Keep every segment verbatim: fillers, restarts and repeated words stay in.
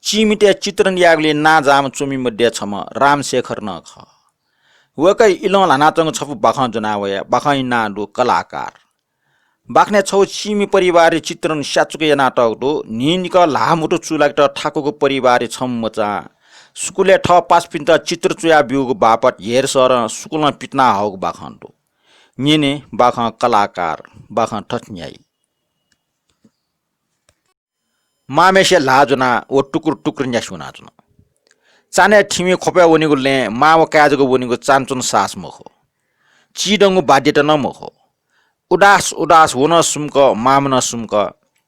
चिमितय् चित्रण यायेगुलिइ नांजाःम्ह च्वमि मध्ये छम्ह रामशेखर नं खः। वय्कःया इलं ल्हानाच्वंगु छपु बाखं ज्वना वया। बाखंया नां दु कलाकार। बाखनय् छगू चिमि परिवारया चित्रण स्याचुक यानातःगु दु। न्हिं निकः ल्हाः म्हुतु चूलाकेत थाकूगु परिवारया छम्ह मचां स्कुलय् थः पासापिन्त चित्र च्वया ब्यूगु बापत हेर सरं सुकुलं पितिना हःगु बाखं दु। न्यने बाखं कलाकार, बाखं थथे न्ह्याइ। मांम्हेसिया ल्हाः ज्वनाः व टुकुर टुकुर न्यासि वनाच्वन। चान्हय् थिमि ख्वपय् वनेगु लँय् मां व काय् जक वनेगु चानचुन सास मखु। चिधंगु बाध्यता नं मखु। उदास उदास व नं सुम्क, मां नं सुम्क।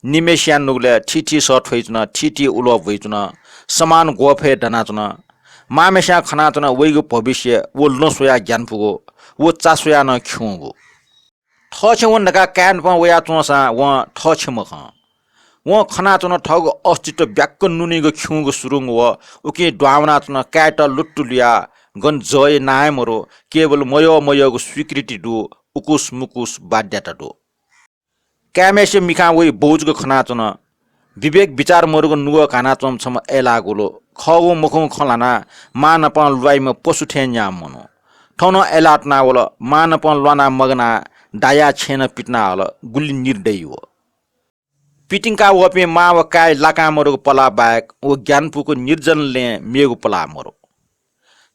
निम्हेसिया नुगलय् थीथी सः थ्वइच्वन, थीथी उलः ब्वइच्वन, समान ग्वःफय् दनाच्वन। मांम्हेस्यां खनाच्वन वइगु भविष्य व लँ स्वयाः ग्यानापुगु, व चा स्वयाः नं खिउँगु। थःछेँ वन धकाः काय् नाप वयाच्वंसां वं थःछेँ मखं। वं खनाच्वन थःगु अस्तित्व ब्याक्क नुनिगु खिउँगु सुरुङ व उकिं दुहां वनाच्वन काय्‌यात लुत्तुलुयाः गन जःया नां हे मरु, केवल मयः मयःगु स्वीकृति दु, उकुस मुकुस बाध्यता दु। काय्‌म्हेसिया मिखां वइ बौ जक खनाच्वन। विवेक बिचार मरुगु नुगः घानाच्वंम्ह छम्ह अय्‌लाःगुलु, खःगु मखुगु खँ ल्हानाः मां नाप ल्वाइम्ह पशु थें न्याःम्ह मनू। थौं नं अय्‌लाः तुनावल, मां नाप ल्वाना मगनाः दायाः छेँनं पितिना हल, गुलि निर्दयी व। पितिंका वःपिं मां व काय् लाकां मरुगु पलाः बाहेक व ग्यानापुगु निर्जन लँय् मेगु पलाः मरु।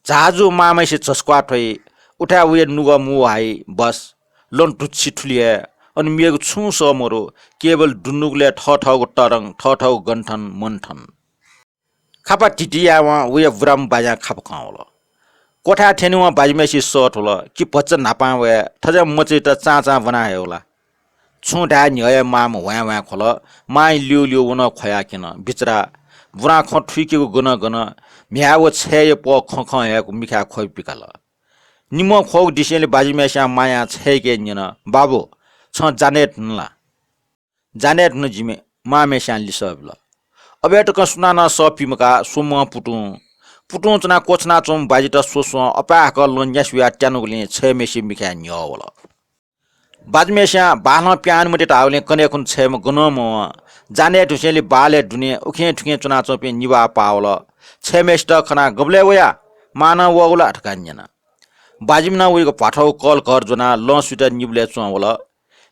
झाजु मांम्हेसे झसुक्वाः थ्वइ, उथाय् वया नुगः मुहाइ, बस, लँ धुच्छि थुलि हे, अन मेगु छुं सः मरु, केवल दुनुगलय् थःथःगु तरंग, थःथःगु गन्थन, मन्थन। खापा धिति यायेवं वया बुराम्ह बाज्यां खापा खं वल। क्वथाय् थ्यनेवं बाज्याम्हेसित सः थुल कि भचा न्हापां वये, थज्याःम्ह मचायात चां चां ब्वना हयेगु ला? छुं धाये न्ह्यः हे मांम्ह ह्वाँय् ह्वाँय् ख्वल। मांया ल्यू ल्यू व नं ख्वयाः क्यन। बिचरा, बुरां खँ थुइकेगु गन गन, म्ह्याय् व छय्‌या पः खँ खँ हयेगु मिखाय् ख्वबि पिकाल। निम्हं ख्वःगु दिसेंलि बाज्याम्हेस्यां मांयां छय्‌के न्यन, बाबु, छं जानेत धुन ला? जानेत धुन जिमि, मांम्हेस्यां लिसः बिल। अबय् तकं सुनानं सः पिमकाः स्वम्वं पुतुं। पुतुं च्वनाः क्वछुनाच्वंम्ह बाज्यात स्वस्वं अपाय्‌हाकः लँ न्यासि वयाः त्यानुगुलिं छय्‌म्हेसिया मिखाय् न्ह्यः वल। बाज्याम्हेस्यां बालं पिहां वने मते धाःगुलिं कन्हय् खुन्हु छय्‌म्ह गनं मवं। जानेत धुसेंलि बालय् दुने उखें थुखें च्वनाच्वंपिं निभाः पाः वल। छय्‌म्हेसित खनाः गबलय् वया? मां नं वःगु ला धकाः न्यन। बाज्याम्ह नं वइगु भ्वाथःगु कलघर ज्वनाः लँ सुइत निबलय् च्वं वल।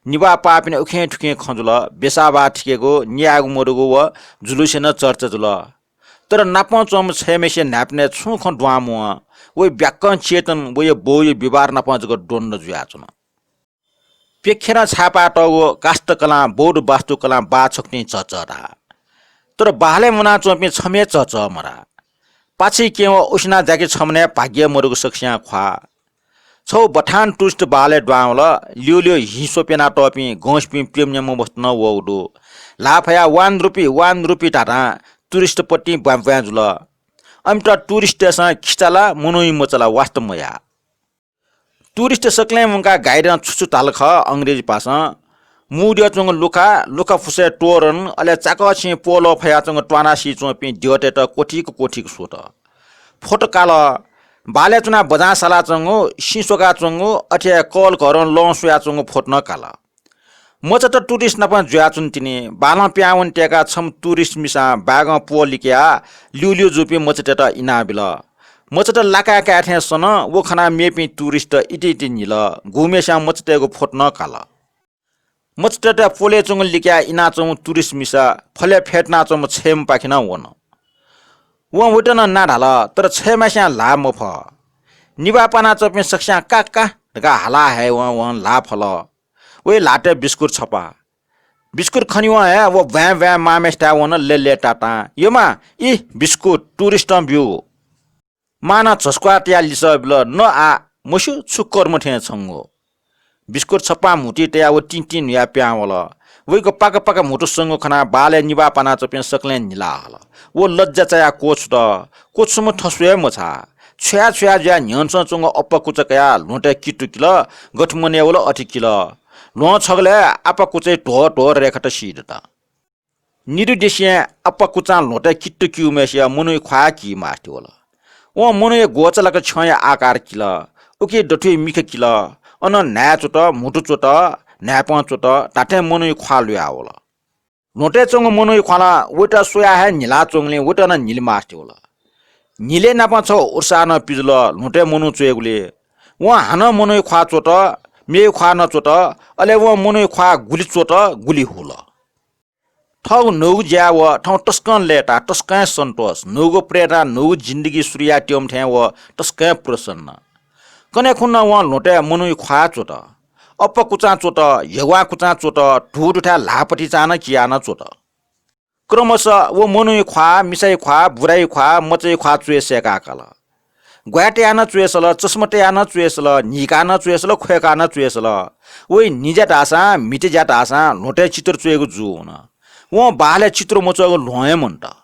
निभाः पाःपिनि उखें थुखें खँ जुल। बेसाः बाः थिकेगु, न्यायेगु मदुगु व जुलुसय् नं चर्चा जुल। तर नापं च्वंम्ह छय्‌म्हेसिया न्हाय्‌पनय् छुं खँ दुहां मवं। वया ब्याक्कं चेतन वया बौया व्यवहार नाप जक द्वन्द्व जुयाच्वन। प्यखेरं छाय्‌पाः तःगु काष्ठकलां बौद्ध वास्तुकलां बाः छकूतिं झःझः धाः। तर बालय् मुनाच्वंपिं छम्ह हे झःझः मधाः। पाछि क्यं व उसिना जाकि छम्हं हे भाग्य मदुगु सकसियां ख्वाः। छगू बथान tourist बालय् दुहां वल। ल्यू ल्यू हिं स्वप्यना तःपिं गंसिपिं प्यम्ह न्याम्ह वस्तु नं वःगु दु। ल्हाः फयाः one rupee, one rupee धाधां tourist पतिं ब्वाँय् ब्वाँय् जुल। अमित touristतय्‌सं खिचा ला, मनूइ मचा ला वास्ता मयाः। Tourist सकलें मुंकाः guideं छु छु धाल खः अंग्रेजी भाषां, मुद्यःच्वंगु लुखा, लुखा फुसय् तोरण, अले चाकःछिं प्वःल्वः फयाच्वंगु त्वानासी च्वंपिं द्यःतय्‌त क्वथिक क्वथिक स्वत। फोटो काल। बालय् च्वनाः बजां सालाच्वंगु, सिं स्वकाच्वंगु, अथे हे कलघरं लँ स्वयाच्वंगु फोटो नं काल। मचात tourist नाप जुयाच्वन तिनि। बालं पिहां वने तय्‌काः छम्ह tourist मिसां बाय्‌गं प्वः लिकयाः ल्यूल्यू जूपिं मचातय्‌त इनाबिल। मचात लाकाय् काये थें सन, व खनाः मेपिं tourist इति इति न्हिल। गुम्हेस्यां मचातय्‌गु फोटो नं काल। मचातय्‌त प्वलय् च्वंगु लिकयाः इनाच्वंम्ह tourist मिसा फलय् फ्यतुनाच्वंम्ह छय्‌म्हपाखे नं वन। वं वइत नं ना धाल, तर छय्‌म्हेस्यां ल्हाः मफः। निभाः पानाच्वंपिं सकसियां का का धकाः हाला हयेवं वं ल्हाः फल। वया ल्हातय् बिस्कुट छपा। बिस्कुट खनेवं हे व ब्वाँय् ब्वाँय् मांम्हेसिथाय् वन लय्‌लय्‌तातां, "यो मां, ई बिस्कुट touristं ब्यूगु।" मां नं झसुक्वाः तयाः लिसः बिल, "न आः, मस्यू छु कर्म थें छंगु।" बिस्कुट छपां म्हुतुइ तयाः व तिंतिं न्हुयाः पिहां वल। वइगु पाका पाका म्हुतु संगु खनाः बालय् निभाः पानाच्वंपिं सकलें न्हिला हल। व लज्जा चायाः क्वछुत। क्वछुम्ह थस्व हे मछाः। छ्वया छ्वया जुयाः न्ह्यःने च्वंगु अप्पा कुचा कयाः ल्ह्वँतय् कित्तु किल, गथे मनय् वल अथे किल। ल्ह्वँ छगलय् अप्पा कुचाया ध्वः ध्वः रेखात सीदत। निदुदिसें अप्पा कुचां ल्ह्वँतय् कित्तु क्यूम्हेसिया मनूया ख्वाः की मास्ति वल। वं मनूया ग्वःचालाक छ्यंया आकार किल, उकी दथुइ मिखा किल, अन न्हाय् च्वत, म्हुतु च्वत, न्हाय्‌पं च्वत, धात्थें मनूया ख्वाः लुया वल। ल्हुँतय् च्वंगु मनूया ख्वालं वइत स्वयाः हे न्हिलाच्वंगुलिं वइत नं न्हिले मास्ति वल। न्हिले नाप छगू उर्सां नं पिजुल ल्हुँतय् मनू च्वयेगुलिं। वं हानं मनूया ख्वाः च्वत, मेया ख्वाः नं च्वत, अले वं मनूया ख्वाः गुलि च्वत, गुलि हुल। थःगु न्हूगु ज्याय् व थौं तसकं लय्ताः, तसकं सन्तोष, न्हूगु प्रेरणा, न्हूगु जिन्दगी सुरु यायेत्यंम्ह थें व तसकं प्रसन्न। कन्हय् खुन्हु नं वं ल्हुँतय् मनूया ख्वाः च्वत, अप्पा कुचां च्वत, ह्यग्वां कुचां च्वत, धू दुथाय् ल्हाः पतिचां नं कियाः नं च्वत। क्रमशः व मनूया ख्वाः, मिसाया ख्वाः, बुराया ख्वाः, मचाया ख्वाः च्वय् सय्काः काल। ग्वाये तयाः नं च्वय् सल, चस्मा तयाः नं च्वय् सल, न्हिकाः नं च्वय् सल, ख्वय्काः नं च्वय् सल। वइ न्हि ज्या धाःसां, म्हिति ज्या धाःसां ल्हुँतय् चित्र च्वयेगु जूवन। वं बहालय् चित्र मच्वःगु ल्ह्वं हे मन्त।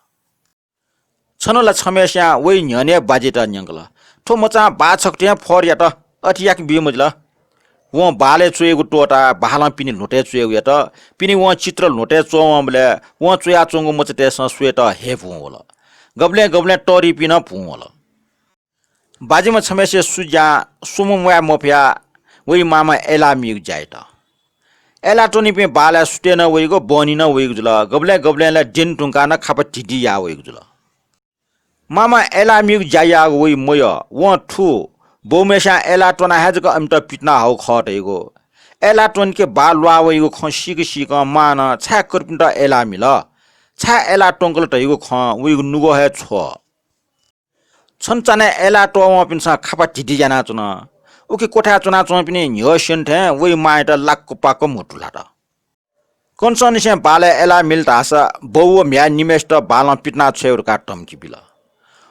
छन्हु ला छम्हय्स्यां वइ न्ह्यःने बाजियात न्यंकल, "थ्व मचां बाः छकः थें फोहोर यात, अथे याके बी मजिल।" वं बहालय् च्वयेगु त्वःताः बहालं पिने ल्हुँतय् च्वयेगु यात। पिने वं चित्र ल्हुँतय् च्ववंबलय् वं च्वयाच्वंगु मचातय्सं स्वयेत हये भुं वल। गबलें गबलें तःधिपिं नं भुं वल। बाजिम्ह छम्हय्सिया सुज्यां स्वम्ह म्वाये मफयाः वइ मामा अय्लाः मीगु ज्या यात। अय्लाः त्वनीपिं बहालय् सुथय् नं वइगु, बहनी नं वइगु जुल। गबलें गबलें ला द्यने धुंकाः नं खापा धिधि याः वइगु जुल। मामा अय्लाः मीगु ज्या याःगु वइ मयः। वं थू बौम्हय्स्यां अय्लाः त्वनाः हे जक अमित पितिना हःगु खः धइगु। अय्लाः त्वनीके बाः ल्वाः वइगु खँ सीक सीकं मां नं छाय् कर्पिन्त अय्लाः मिल, छाय् अय्लाः त्वंकल धइगु खँ वइगु नुगः हे छ्वः। छन्हु चान्हय् अय्लाः त्वःवंपिन्सं खापा धिधि यानाच्वन। उखे क्वथाय् च्वनाच्वंपिनि न्ह्यः स्यन थें वइ मांयात लाक्क पाक्क म्हुतु ल्हात। कन्हय्निसें बालय् अय्लाः मिल धाःसा बौ व म्ह्याय् निम्हय्सित बालं पितिना छ्वयेगु धकाः धम्की बिल।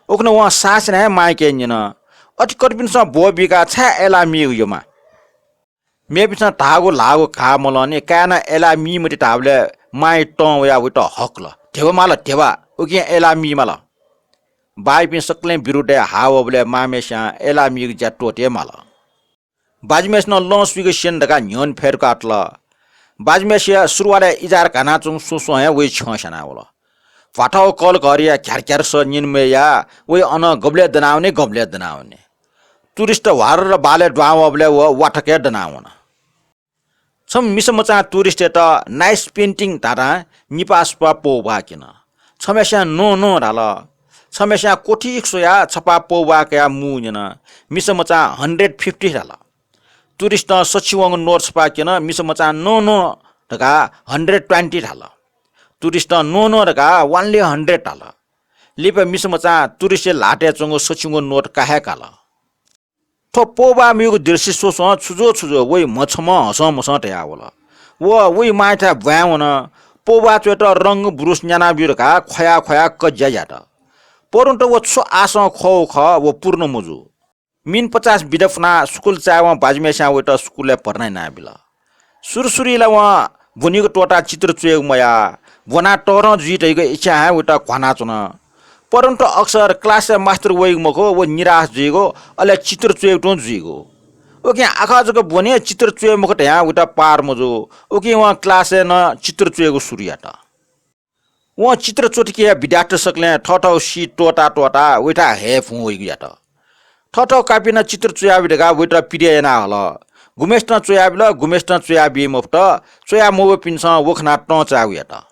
उखुन्हु वं साहस यानाः हे मांयाके न्यन, "अथे कर्पिन्सं ब्वः बीकाः छाय् अय्लाः मीगु यःमां?" मेपिन्सं धाःगु ल्हाःगु घाः मलंनि, काय्‌नं अय्लाः मी मते धाःबलय् मांया तं वयाः वइत हकल, "ध्यबा माल, ध्यबा, उकिं अय्लाः मी माल।" बाःयापिं सकलें विरोधय् हाः वःबलय् मांम्हय्स्यां अय्लाः मीगु ज्या त्वःते माल। बाजिम्हय्सिनं लं स्वीक स्यन धकाः न्ह्यःने फ्यतुकातल। बाजिम्हय्सिया सुरुवालय् इजार घानाच्वंगु स्वस्वं हे वइ छ्यं स्यानावल। भ्वाथाउ कलघरिया घ्यार घ्यार सः न्यने मययाः वइ अनं गबलय् दनावने, गबलय् दनावने। टुरिस्ट ह्वारर बालय् दुहां वःबलय् व वाथकय् दनावन। छम्ह मिसा मचां टुरिस्टयात nice painting धाधां निपाः सुपाः पौभाः क्यन। छम्हय्स्यां नं नं धाल। छम्हय्स्यां क्वथि इक स्वयाः छपाः पौभाः कयाः मू न्यन। मिसा मचां hundred fifty धाल। टुरिस्टं सछि वंगु नोट छपाः क्यन। मिसा मचां नं नं धकाः hundred twenty धाल। टुरिस्टं नं नं धकाः only hundred धाल। लिपा मिसा मचां टुरिस्टया ल्हातय् च्वंगु सछि वंगु नोट का हे काल। थ्व पौभाः मयूगु दृश्य स्वस्वं छु जुल छु जुल वइ म्ह छम्हं हसं मसं धयावल। व वइ मांयाथाय् ब्वाँय् वन। पौभाः च्वयेत रंग ब्रुस न्यानाब्यु धकाः ख्वया ख्वया कज्या यात। परन्तु व छु आशं ख्वःगु खः, व पूर्ण मजू। मिन पचास बिदा फुनाः स्कुल चायेवं बाजिम्हय्स्यां वइत स्कुलय् भर्ना यानाबिल। सुरु सुरुइ ला वं ब्वनीगु त्वःताः चित्र च्वयेगु मयाः, ब्वनाः तःधं जुइ धइगु इच्छां हे वइत घ्वानाच्वन। परन्तु अक्सर क्लासय् मास्तर वइगु मखु, व निराश जुइगु, अले चित्र च्वयेगु तुं जुइगु। उकिं आखः जक ब्वने, चित्र च्वये मखु धयां वइत पार मजू। उकिं वं क्लासय् नं चित्र च्वयेगु सुरु यात। वं चित्र च्वतिके विद्यार्थी सकलें थःथःगु सी त्वःता त्वःता वइथाय् हये फुं वइगु यात। थःथःगु कापी नं चित्र च्वयाबी धकाः वइत पिदय् याना हल। गुम्हय्सितं च्वयाबिल, गुम्हय्सितं च्वयाबी मफुत। च्वया मवःपिन्सं व खनाः तं चायेगु यात।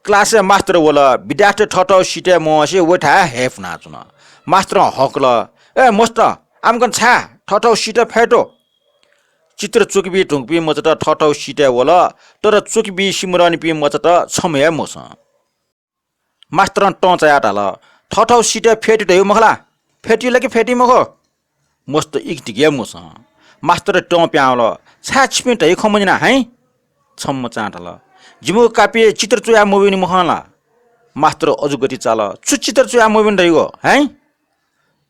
क्लासय् मास्तर वल। विद्यार्थी थःथःगु सितय् मवंसे वइथाय् हये फुनाच्वन। मास्तरं हकल, "ए मस्त, आम्कन छाय्, थःथःगु सितय् फ्यतु।" चित्र च्वकेबी धुंकूपिं मचात थःथःगु सितय् वल, तर च्वकेबी सिमधनिपिं मचात छम्ह हे मसं। मास्तरं तं चायाः धाल, "थःथःगु सितय् फ्यतु धयागु मखु ला? फ्यतु ला कि फ्यतु मखु?" मस्त इक तिक हे मसं। मास्तरं तं पिहां वल, "छाय् छिपिं धयागु खँ मन्यना हँ?" छम्ह मचां धाल, "जिमिगु कापीय् चित्र च्वया मब्यूनि मखं ला?" मास्तर अजू गति चाल, "छु चित्र च्वया मब्यूनि धयागु हँ?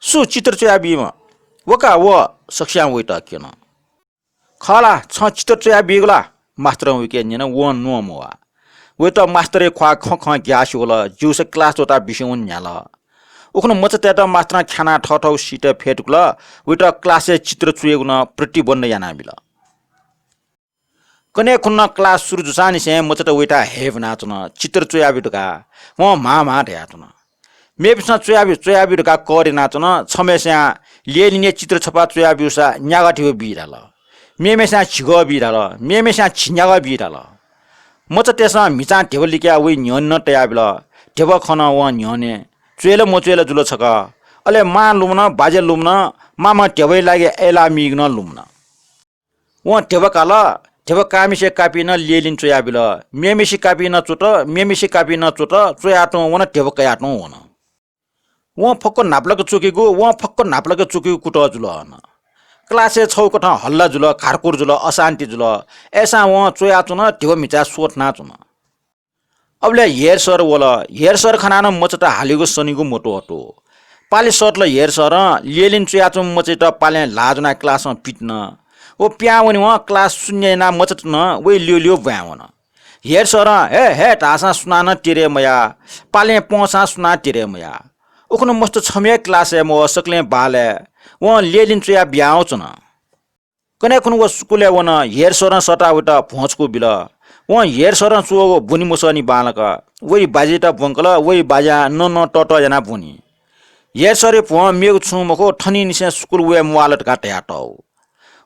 सु चित्र च्वया बीम्ह?" व का व, सकस्यां वइत क्यन। "खः ला, छं चित्र च्वया बीगु ला?" मास्तरं वइके न्यन, वं न्वं मवाः। वइत मास्तरया ख्वाः खँ खँ ग्यासे वल, ज्यूसा क्लास त्वःताः बिस्युं वने न्ह्याल। उखुन्हु मचातय्त मास्तरं ख्यानाः थःथःगु सितय् फ्यतुकल, वइत क्लासय् चित्र च्वयेगु नं प्रतिबन्ध यानाबिल। कन्हय् खुन्हु नं क्लास सुरु जूसांनिसें मचात वइथाय् हये फुनाच्वन, चित्र च्वयाब्यु धकाः वं म्हां म्हां धयाच्वन। मेपिन्सं च्वयाब्यु, च्वयाब्यु धकाः कर यानाच्वन। छम्हय्स्यां ल्यय्लिने चित्र छपा च्वयाब्यूसा न्यागः धिबा बी धाल। मेम्हय्स्यां झिगः बी धाल। मेम्हय्स्यां झिन्यागः बी धाल। मचातय्‌सं म्हिचां ध्यबा लिकाः वइ न्ह्यःने नं तयाबिल। ध्यबा खन वं न्ह्यःने। च्वय् ला मच्वय् ला जुल छकः। अले मां लुमन, बाज्या लुमन, मामं ध्यबाया लागि अय्‌लाः मीगु नं लुमन। वं ध्यबा काल। ध्यबा काःम्हेसिया कापिं नं ल्यय्‌लिं च्वयाबिल। मेम्हेसिया कापिं नं च्वत, मेम्हेसिया कापिं नं च्वत, च्वयातुं वन, ध्यबा कयातुं वन। वं फक्व न्हापालाक च्वकेगु, वं फक्व न्हापालाक च्वकेगु कुतः जुल अन। क्लासय् छगू कथं हल्ला जुल, घारकुर जुल, अशान्ति जुल। अय्‌सां वं च्वयाच्वन, ध्यबा म्हिचाय् स्वथनाच्वन। अबलय् हेड सर वल। हेड सर खनाः नं मचात हालेगु सनेगु मत्वःतू। पालि सःतल हेड सरं ल्यय्‌लिं च्वयाच्वंम्ह मचायात पालय् ल्हाः ज्वनाः क्लासं पितिन। व पिहां वनेवं क्लास शून्य यानाः मचात नं वइ ल्यू ल्यू ब्वाँय् वन। हेड सरं हे हे धाःसां सुनानं तेरे मयाः, पालय् प्वंसां सुनां तेरे मयाः। उखुन्हु मस्त छम्ह हे क्लासय् मवः, सकलें बालय्। वं ल्यय्‌लिं च्वयाः बियाः च्वन। कन्हय् खुन्हु व स्कुलय् वन। हेड सरं सःताः वयात भ्वंछकू बिल। वं हेड सरं च्वःगु ब्वने मसःनि बांलाक। वइ बाज्यायात ब्वंकल, वइ बाज्यां नं नं तःतः यानाः ब्वनी। हेड सरया भ्वं मेगु छुं मखु, थनिंनिसें स्कुल वये म्वाःल धकाः धयातःगु।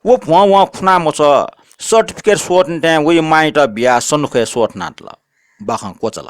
व भ्वं वं खुना मछ्वः। सर्टिफिकेट स्वथनेथें वइ मांयात बियाः सन्दुकय् स्वथनातल। बाखं क्वचाल।